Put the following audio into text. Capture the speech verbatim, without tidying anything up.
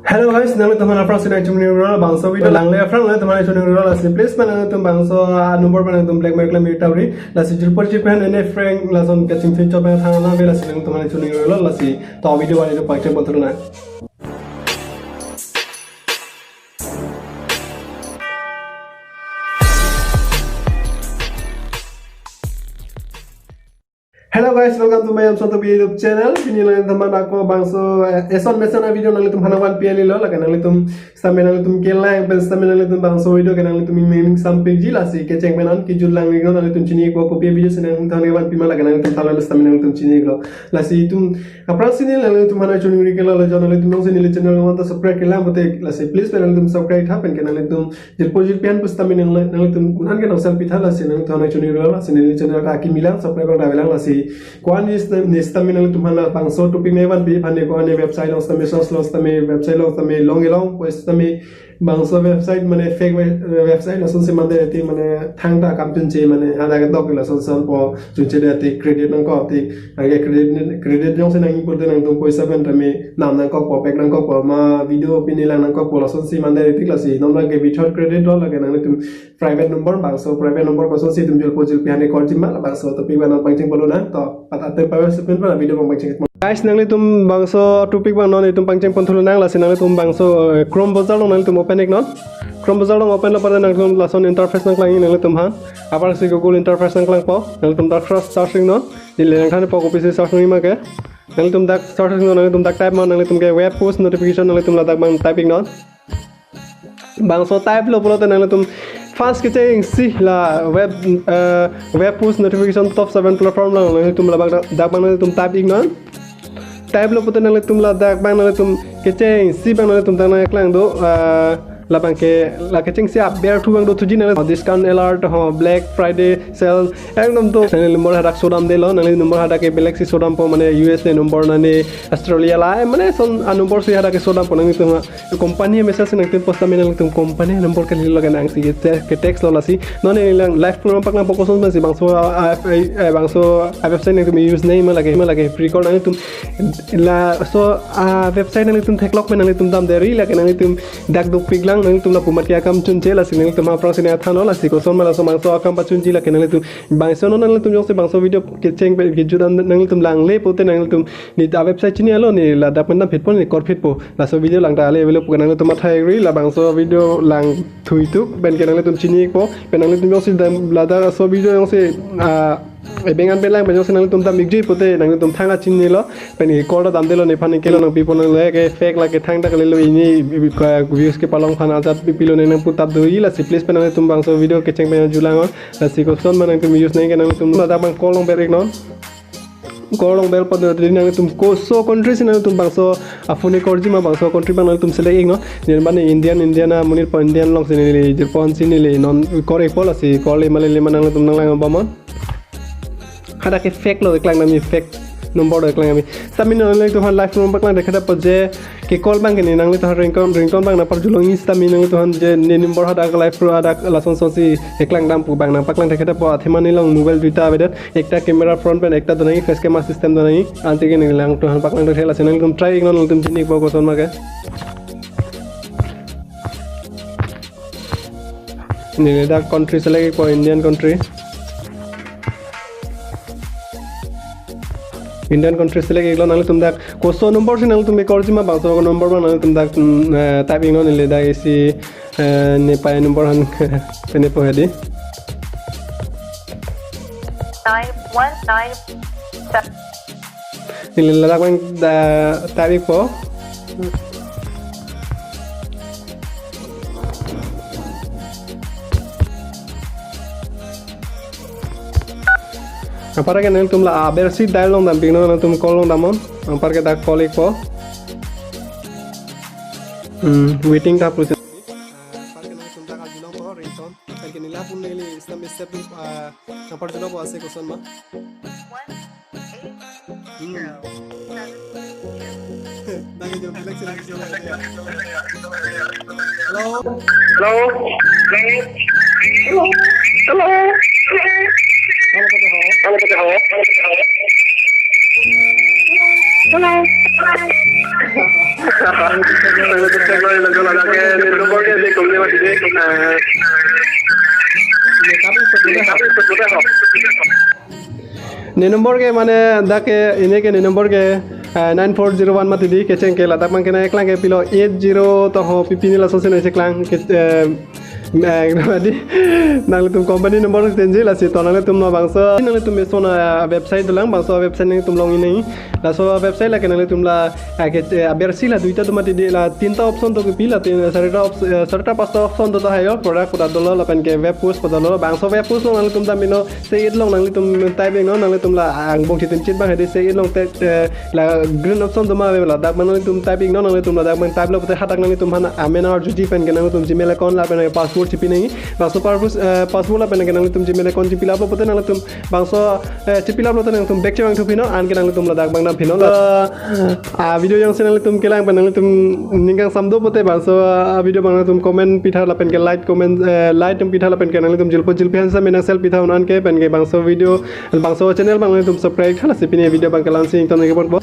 Hello guys, nanglitum aphan aphrangsi nangchoningri lo bangso video. Langle aphrang nanglitum aphan nangchoningri lo, lasi please pen nanglitum bangso a number pen nanglitum blackmail klemkle ta ri. Lasi jirpo jirpi aphan ene prank lason kachingthir chot pen thangnat ave, lasi nanglitum aphan nangchoningri lo, lasi to video van itum pangcheng pon thulonang. Hello guys, welcome to my Yamson Topi YouTube channel. Pini nanglitum aphan ako bangso, eh, eson mesen a video nanglitum aphan nangvanpi kali lo, lake nanglitum sitame nanglitum kelang pen sitame nanglitum bangso video ke nanglitum iming sampik ji, lasi kecheng pen an kejut lang iknon, nanglitum chini ikpo kopi video si nangthan nangvanpi ma, lake nanglitum than sitame nanglitum chini iklo. Lasi itum aphrangsi neli nanglitum aphan nangchoningri ke lo, la jona nanglitum jongsi neli channel non ta subscribe kelang pote, lasi please pen nanglitum subscribe tha pen ke nanglitum jirpo jirpi aphan pusitame nang, nanglitum un-an ke nang selfie tha, lasi nanglitum aphan nangchoningri lo, lasi neli channel ta akimi lang, subscribe lang ta avelang, lasi ko-an ni sita, ni sitame nanglitum aphan labangso topic nangvanpi aphan ne ko-an ne website along sitame, source along sitame, website along sitame, long elong ko sitame bangso website mane fake we-, website lasonsi mande ti mane thangta akam chunche mane hadak dok lasonsi po chunche de ti credit nangkok ti, anke credit ni, credit jongsi nangji pote nangtum poisa pen tame nam nangkokpo, pack nangkokpo, ma video pini lang nangkokpo, lasonsi mande ti, lasi non lake without credit lo, lake nanglitum private number, bangso private number kosonsi itum jirpo jirpi aphan call ji ma, labangso topic abang non pangcheng pon lonang, to patate pa se pen pa video abang pangcheng. Guys, nanglitum bangso topic abang non itum pangcheng pon thulonang, lasi nanglitum bangso, eh, Chrome browser along nanglitum open iknon. Chrome browser along open lo pote nanglitum lason interface nangklang nanglitum aphan. Aphrangsi Google interface nangklangpo, nanglitum dak search, search iknon. Neli nangthanpo kopisi search nangji ma ke. Nanglitum dak search iknon, nanglitum dak type ma, nanglitum ke web post notification nanglitum ladak abang type iknon. Bangso type lo pulote nanglitum first kechengsi la web, eh, web post notification top seven platform lo, nanglitum labang dak, dak abang nanglitum type iknon. Type lo pote nanglitum ladak abang nanglitum kechengsi abang nanglitum dak nangklang do, eh, labang ke la kechengsi aber thu abang do thuji nang, discount alert ho, Black Friday sale, ekdom to nangli number hadak sodamde lo, nangli number hadak ke belek si sodampo, mane U S A number nane Australia la, mane son a number si hadak ke sodampo, nanglitum company message nangtin posta me nanglitum company number kali lo ke nangsi ke te-, ke text lo, lasi non neli lang live program paklangpo kosonsi bangso a, a, a, bangso a website nangtum use nangji ma lake, ma lake free call nangtum laso a website nangtum theklok pen nangtum damde ri, lake nangtum dak dopik lang, nangtum lapu mat ke akam chunche, lasi nangtum aphrangsi nangthanlo, lasi koson ma laso bangso akam pachunji, lake nangtum bangso non nangtum jongsi bangso video kecheng pen kejut an nangtum langle pote nangtum ne a website chini alo, ne ladak pen dam phitpo, ne kor phitpo. Laso video lang ta ale avelo pu nangtum mathai ri, labangso video lang thuituk pen ke nangtum chini ikpo, pen nangtum jongsi dam ladak laso video jongsi, ah, ebeng an pen lang pen jongsi nangtum dam ikji pote nangtum thang kachinilo, pen ke call ta damde lo, nephan ke lo nangpipo, nang lake fake lake thangta kalilo, ini, ah, views kepalong aphan ajat pipilo ne nangpu tap do, lasi please pen nangtum bangso video kecheng pen julang, lasi koson ma nangtum use nangke nangtum ladak abang call along ber iknon. Call along ber pote nangtum koso country si nangtum bangso a phone call ji ma, bangso country abang nangtum select iknon. Neli mane Indian, Indian amonit po, Indian alongsi neli jirpo ansi neli non call ikpo, lasi call le ma lele ma nangtum nanglang bomnon. Hadak ke fake lo, keklang damji, fake number lo keklang damji. Sitame non nangtum aphan live number keklang dekha po je ke call abang ke ne nanglitum aphan ringtone, ringtone abang nangparjulongji, sitame nanglitum aphan je ne number hadak live pro hadak lason sonsi keklang dam pu abang nangpaklang dekha po, athema nelong mobile duita avedet, ekta camera front pen ekta donangji, face camera system donangji, anti ke neli nangtum aphan paklang dekha, lasi nangtum try iknon, nangtum chini ikpo koson ma ke. Neli dak country select ikpo, Indian country. Indian country select iklo, nangtum dak koso number si nangtum call ji ma, bangso number ma nangtum dak, mm, eh, type iknon, neli dak isi, eh, Nepali number aphan pen nepo hedi. Nine one nine seven. Neli ladak abang da type ikpo. Anparke nangtum la aber si dial along dam pik non, nangtum call along damnon. Anparke dak call ikpo. Hmm, waiting ta pusi. Anparke nangtum dak arjulongpo ringtone. Anparke neli lapu neli sitame step, ah, nangparjulongpo ase koson ma. Hmm. Hello? Hello? Hello? Hello? Hello? Ladak ke ne number ke de kong ne mati de. Eh, ne number ke mane dak ke, ine ke ne number ke, eh, nine four zero one mati di, kecheng ke ladak abang ke nangkeklang ke pilo eight zero to ho, pi pini laso si nangkeklang ke, eh, eh, di, nanglitum company number tenji lasi to nanglitum labangso, nanglitum eson a website dolang, bangso website nanglitum long ini. Laso website lake nanglitum la, eh, ke, eh, abersi la duita do mati di, la tinta option do kepi, la tin, sarita op-, eh, sarita pasta option do tahai lo, product pada dolo lapen ke web post pada dolo, bangso web post lo nanglitum damnon, se it long nanglitum type iknon, nanglitum la angbong chitim chit abang hedi se it long te, eh, la green option do ma ave ladak abang nanglitum type iknon, nanglitum ladak abang type lo pote hadak nanglitum aphan amen arjuji pen ke nanglitum Gmail account lapen ke password chipi nangji. Bangso purpose, eh, password lapen ke nanglitum Gmail account chipi lap lo pote nanglitum bangso, eh, chipi lap lo te nanglitum back chevang thu pinon, anke nanglitum ladak abang dam pinon. La, ah, video jongsi nanglitum kelang pen nanglitum ning kangsam do pote bangso, ah, video abang nanglitum comment pitha lapen ke like comment, eh, like atum pitha lapen ke nanglitum jirpo jirpi aphan same nang share pitha un, anke pen ke bangso video, bangso channel abang nanglitum subscribe tha lasi pini video abang ke la-an si ington ke pon po.